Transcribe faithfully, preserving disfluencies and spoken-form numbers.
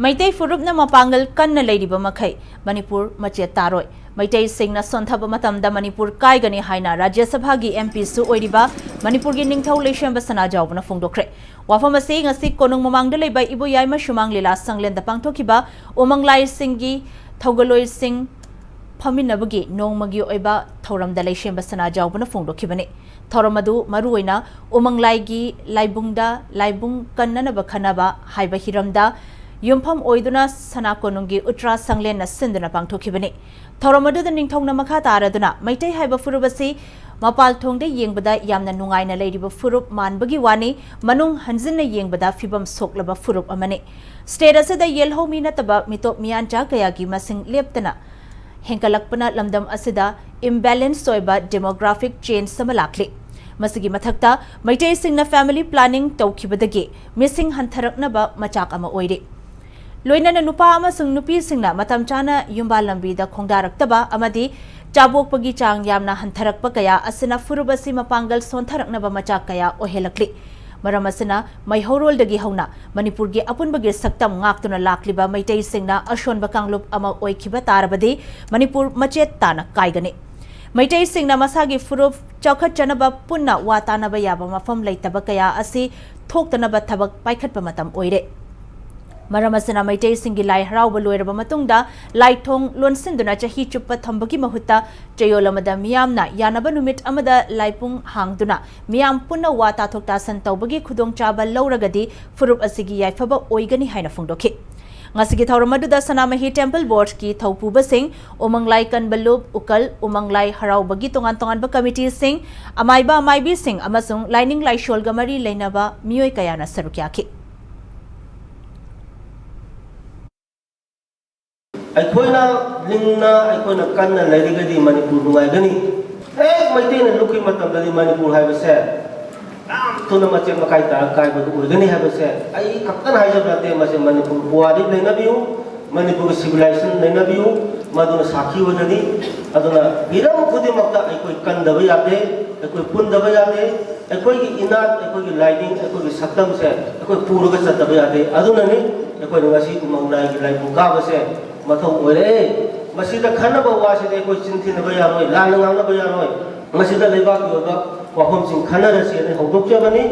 ꯃꯩꯇꯩ ꯐꯨꯔꯨꯞꯅ ꯃꯄꯥꯡꯒꯜ ꯀꯟꯅ ꯂꯩꯔꯤꯕ ꯃꯈꯩ ꯃꯅꯤꯄꯨꯔ ꯃꯆꯦꯠ ꯇꯥꯔꯣꯏ꯫ ꯃꯩꯇꯩꯁꯤꯡꯅ ꯁꯣꯟꯊꯕ ꯃꯇꯝꯗ ꯃꯅꯤꯄꯨꯔ ꯀꯥꯏꯒꯅꯤ ꯍꯥꯏꯅ ꯔꯥꯖ꯭ꯌ ꯁꯚꯥꯒꯤ M P ꯁꯨ ꯑꯣꯏꯔꯤꯕ ꯃꯅꯤꯄꯨꯔꯒꯤ ꯅꯤꯡꯊꯧ ꯂꯩꯁꯦꯝꯕ ꯁꯅꯥꯖꯥꯎꯕꯅ ꯐꯣꯡꯗꯣꯛꯈ꯭ꯔꯦ꯫ ꯋꯥꯐꯝ ꯑꯁꯤ ꯉꯁꯤ ꯀꯣꯅꯨꯡ ꯃꯃꯥꯡꯗ ꯂꯩꯕ ꯏꯕꯣꯌꯥꯏꯃ ꯁꯨꯃꯥꯡ ꯂꯤꯂꯥ ꯁꯪꯂꯦꯟꯗ ꯄꯥꯡꯊꯣꯛꯈꯤꯕ ꯎꯃꯪꯂꯥꯏꯁꯤꯡꯒꯤ ꯊꯧꯒꯜꯂꯣꯏꯁꯤꯡ ꯐꯝꯃꯤꯟꯅꯕꯒꯤ ꯅꯣꯡꯃꯒꯤ ꯑꯣꯏꯕ ꯊꯧꯔꯝꯗ ꯂꯩꯁꯦꯝꯕ ꯁꯅꯥꯖꯥꯎꯕꯅ ꯐꯣꯡꯗꯣꯛꯈꯤꯕꯅꯤ꯫ ꯊꯧꯔꯝ ꯑꯗꯨ ꯃꯔꯨꯑꯣꯏꯅ ꯎꯃꯪꯂꯥꯏꯒꯤ ꯂꯥꯏꯕꯨꯡꯗ ꯂꯥꯏꯕꯨꯡ ꯀꯟꯅꯅꯕ ꯈꯟꯅꯕ ꯍꯥꯏꯕ ꯍꯤꯔꯝꯗ ꯌꯨꯝꯐꯝ ꯑꯣꯏꯗꯨꯅ ꯁꯅꯥ ꯀꯣꯅꯨꯡꯒꯤ ꯎꯇ꯭ꯔꯥ ꯁꯪꯂꯦꯟꯅ ꯁꯤꯟꯗꯨꯅ ꯄꯥꯡꯊꯣꯛꯈꯤꯕꯅꯤ꯫ ꯊꯧꯔꯝ ꯑꯗꯨꯗ ꯅꯤꯡꯊꯧꯅ ꯃꯈꯥ ꯇꯥꯔꯗꯨꯅ, ꯃꯩꯇꯩ ꯍꯥꯏꯕ ꯐꯨꯔꯨꯞ ꯑꯁꯤ ꯃꯄꯥꯜ ꯊꯣꯡꯗ ꯌꯦꯡꯕꯗ ꯌꯥꯝꯅ ꯅꯨꯡꯉꯥꯏꯅ ꯂꯩꯔꯤꯕ ꯐꯨꯔꯨꯞ ꯃꯥꯟꯕꯒꯤ ꯋꯥꯅꯤ, ꯃꯅꯨꯡ ꯍꯟꯖꯤꯟꯅ ꯌꯦꯡꯕꯗ ꯐꯤꯕꯝ ꯁꯣꯛꯂꯕ ꯐꯨꯔꯨꯞ ꯑꯃꯅꯤ꯫ ꯁ꯭ꯇꯦꯠ ꯑꯁꯤꯗ ꯌꯦꯜꯍꯧꯃꯤ ꯅꯠꯇꯕ ꯃꯤꯇꯣꯞ ꯃꯤꯌꯥꯟꯆꯥ ꯀꯌꯥꯒꯤ ꯃꯁꯤꯡ ꯂꯦꯞꯇꯅ ꯍꯦꯟꯒꯠꯂꯛꯄꯅ ꯂꯝꯗꯝ ꯑꯁꯤꯗ ꯏꯝꯕꯦꯂꯦꯟꯁ ꯑꯣꯏꯕ ꯗꯦꯃꯣꯒ꯭ꯔꯥꯐꯤꯛ ꯆꯦꯟꯖ ꯑꯃ ꯂꯥꯛꯂꯤ꯫ ꯃꯁꯤꯒꯤ ꯃꯊꯛꯇ ꯃꯩꯇꯩꯁꯤꯡꯅ ꯐꯦꯃꯤꯂꯤ ꯄ꯭ꯂꯥꯅꯤꯡ ꯇꯧꯈꯤꯕꯗꯒꯤ ꯃꯤꯁꯤꯡ ꯍꯟꯊꯔꯛꯅꯕ ꯃꯆꯥꯛ ꯑꯃ ꯑꯣꯏꯔꯤ꯫ ꯂꯣꯏꯅꯅ ꯅꯨꯄꯥ ꯑꯃꯁꯨꯡ ꯅꯨꯄꯤꯁꯤꯡꯅ ꯃꯇꯝ ꯆꯥꯅ ꯌꯨꯝꯕꯥꯜ ꯂꯝꯕꯤꯗ ꯈꯣꯡꯗꯥꯔꯛꯇꯕ ꯑꯃꯗꯤ ꯆꯥꯕꯣꯛꯄꯒꯤ ꯆꯥꯡ ꯌꯥꯝꯅ ꯍꯟꯊꯔꯛꯄ ꯀꯌꯥ ꯑꯁꯤꯅ ꯐꯨꯔꯨꯞ ꯑꯁꯤ ꯃꯄꯥꯡꯒꯜ ꯁꯣꯟꯊꯔꯛꯅꯕ ꯃꯆꯥꯛ ꯀꯌꯥ ꯑꯣꯏꯍꯜꯂꯛꯂꯤ꯫ ꯃꯔꯝ ꯑꯁꯤꯅ ꯃꯩꯍꯧꯔꯣꯜꯗꯒꯤ ꯍꯧꯅ ꯃꯅꯤꯄꯨꯔꯒꯤ ꯑꯄꯨꯟꯕꯒꯤ ꯁꯛꯇꯝ ꯉꯥꯛꯇꯨꯅ ꯂꯥꯛꯂꯤꯕ ꯃꯩꯇꯩꯁꯤꯡꯅ ꯑꯁꯣꯟꯕ ꯀꯥꯡꯂꯨꯞ ꯑꯃ ꯑꯣꯏꯈꯤꯕ ꯇꯥꯔꯕꯗꯤ ꯃꯅꯤꯄꯨꯔ ꯃꯆꯦꯠ ꯇꯥꯅ ꯀꯥꯏꯒꯅꯤ꯫ ꯃꯩꯇꯩꯁꯤꯡꯅ ꯃꯁꯥꯒꯤ ꯐꯨꯔꯨꯞ ꯆꯥꯎꯈꯠꯆꯅꯕ ꯄꯨꯟꯅ ꯋꯥ ꯇꯥꯅꯕ ꯌꯥꯕ ꯃꯐꯝ ꯂꯩꯇꯕ ꯀꯌꯥ ꯑꯁꯤ ꯊꯣꯛꯇꯅꯕ ꯊꯕꯛ ꯄꯥꯏꯈꯠꯄ ꯃꯇꯝ ꯑꯣꯏꯔꯦ꯫ ꯃꯔꯝ ꯑꯁꯤꯅ ꯃꯩꯇꯩꯁꯤꯡꯒꯤ ꯂꯥꯏ ꯍꯔꯥꯎꯕ ꯂꯣꯏꯔꯕ ꯃꯇꯨꯡꯗ ꯂꯥꯏꯊꯣꯡ ꯂꯣꯟꯁꯤꯟꯗꯨꯅ ꯆꯍꯤ ꯆꯨꯞꯄ ꯊꯝꯕꯒꯤ ꯃꯍꯨꯠꯇ ꯆꯌꯣꯜ ꯑꯃꯗ ꯃꯤꯌꯥꯝꯅ ꯌꯥꯅꯕ ꯅꯨꯃꯤꯠ ꯑꯃꯗ ꯂꯥꯏꯄꯨꯡ ꯍꯥꯡꯗꯨꯅ ꯃꯤꯌꯥꯝ ꯄꯨꯟꯅ ꯋꯥ ꯇꯥꯊꯣꯛ ꯇꯥꯁꯤꯟ ꯇꯧꯕꯒꯤ ꯈꯨꯗꯣꯡꯆꯥꯕ ꯂꯧꯔꯒꯗꯤ ꯐꯨꯔꯨꯞ ꯑꯁꯤꯒꯤ ꯌꯥꯏꯐꯕ ꯑꯣꯏꯒꯅꯤ ꯍꯥꯏꯅ ꯐꯣꯡꯗꯣꯛꯈꯤ꯫ ꯉꯁꯤꯒꯤ ꯊꯧꯔꯝ ꯑꯗꯨꯗ ꯁꯅꯥꯃꯍꯤ ꯇꯦꯝꯄꯜ ꯕꯣꯔꯗꯀꯤ ꯊꯧꯄꯨꯕꯁꯤꯡ, ꯎꯃꯪꯂꯥꯏ ꯀꯟꯕ ꯂꯨꯞ, ꯎꯀꯜ, ꯎꯃꯪꯂꯥꯏ ꯍꯔꯥꯎꯕꯒꯤ ꯇꯣꯉꯥꯟ ꯇꯣꯉꯥꯟꯕ ꯀꯃꯤꯇꯤꯁꯤꯡ, ꯑꯃꯥꯏꯕ ꯑꯃꯥꯏꯕꯤꯁꯤꯡ ꯑꯃꯁꯨꯡ ꯂꯥꯏꯅꯤꯡ ꯂꯥꯏꯁꯣꯜꯒ ꯃꯔꯤ ꯂꯩꯅꯕ ꯃꯤꯑꯣꯏ ꯀꯌꯥꯅ ꯁꯔꯨꯛ ꯌꯥꯈꯤ꯫ ꯑꯩꯈꯣꯏꯅ ꯂꯤꯡꯅ, ꯑꯩꯈꯣꯏꯅ ꯀꯟꯅ ꯂꯩꯔꯒꯗꯤ ꯃꯅꯤꯄꯨꯔ ꯅꯨꯡꯉꯥꯏꯒꯅꯤ꯫ ꯍꯦꯛ ꯃꯩꯇꯩꯅ ꯂꯨꯞꯈꯤꯕ ꯃꯇꯝꯗꯗꯤ ꯃꯅꯤꯄꯨꯔ ꯍꯥꯏꯕꯁꯦ ꯌꯥꯝ ꯊꯨꯅ ꯃꯆꯦꯠ ꯃꯀꯥꯏ ꯇꯥꯔ ꯀꯥꯏꯕꯗꯨ ꯑꯣꯏꯒꯅꯤ ꯍꯥꯏꯕꯁꯦ ꯑꯩ ꯈꯛꯇꯅ ꯍꯥꯏꯖꯕ ꯅꯠꯇꯦ꯫ ꯃꯁꯤ ꯃꯅꯤꯄꯨꯔ ꯄꯨꯋꯥꯔꯤ ꯅꯩꯅꯕꯤꯌꯨ, ꯃꯅꯤꯄꯨꯔꯒꯤ ꯁꯤꯚꯤꯂꯥꯏꯖꯦꯁꯟ ꯅꯩꯅꯕꯤꯌꯨ, ꯃꯗꯨꯅ ꯁꯥꯈꯤ ꯑꯣꯏꯒꯅꯤ꯫ ꯑꯗꯨꯅ ꯍꯤꯔꯝ ꯈꯨꯗꯤꯡꯃꯛꯇ ꯑꯩꯈꯣꯏ ꯀꯟꯗꯕ ꯌꯥꯗꯦ, ꯑꯩꯈꯣꯏ ꯄꯨꯟꯗꯕ ꯌꯥꯗꯦ꯫ ꯑꯩꯈꯣꯏꯒꯤ ꯏꯅꯥꯠ, ꯑꯩꯈꯣꯏꯒꯤ ꯂꯥꯏꯅꯤꯡ, ꯑꯩꯈꯣꯏꯒꯤ ꯁꯛꯇꯝꯁꯦ ꯑꯩꯈꯣꯏ ꯄꯨꯔꯒ ꯆꯠꯇꯕ ꯌꯥꯗꯦ꯫ ꯑꯗꯨꯅꯅꯤ ꯑꯩꯈꯣꯏꯅ ꯉꯁꯤ ꯎꯃꯪ ꯂꯥꯏꯒꯤ ꯂꯥꯏꯕꯨ ꯀꯥꯕꯁꯦ ꯃꯊꯧ ꯑꯣꯏꯔꯛꯑꯦ꯫ ꯃꯁꯤꯗ ꯈꯟꯅꯕ ꯋꯥꯁꯤꯗ ꯑꯩꯈꯣꯏ ꯆꯤꯟ ꯊꯤꯅꯕ ꯌꯥꯔꯣꯏ, ꯂꯥꯟꯅ ꯉꯥꯡꯅꯕ ꯌꯥꯔꯣꯏ꯫ ꯃꯁꯤꯗ ꯂꯩꯕꯥꯛꯀꯤ ꯑꯣꯏꯕ ꯋꯥꯐꯝꯁꯤꯡ ꯈꯟꯅꯔꯁꯤ ꯍꯥꯏꯅ ꯍꯧꯗꯣꯛꯆꯕꯅꯤ꯫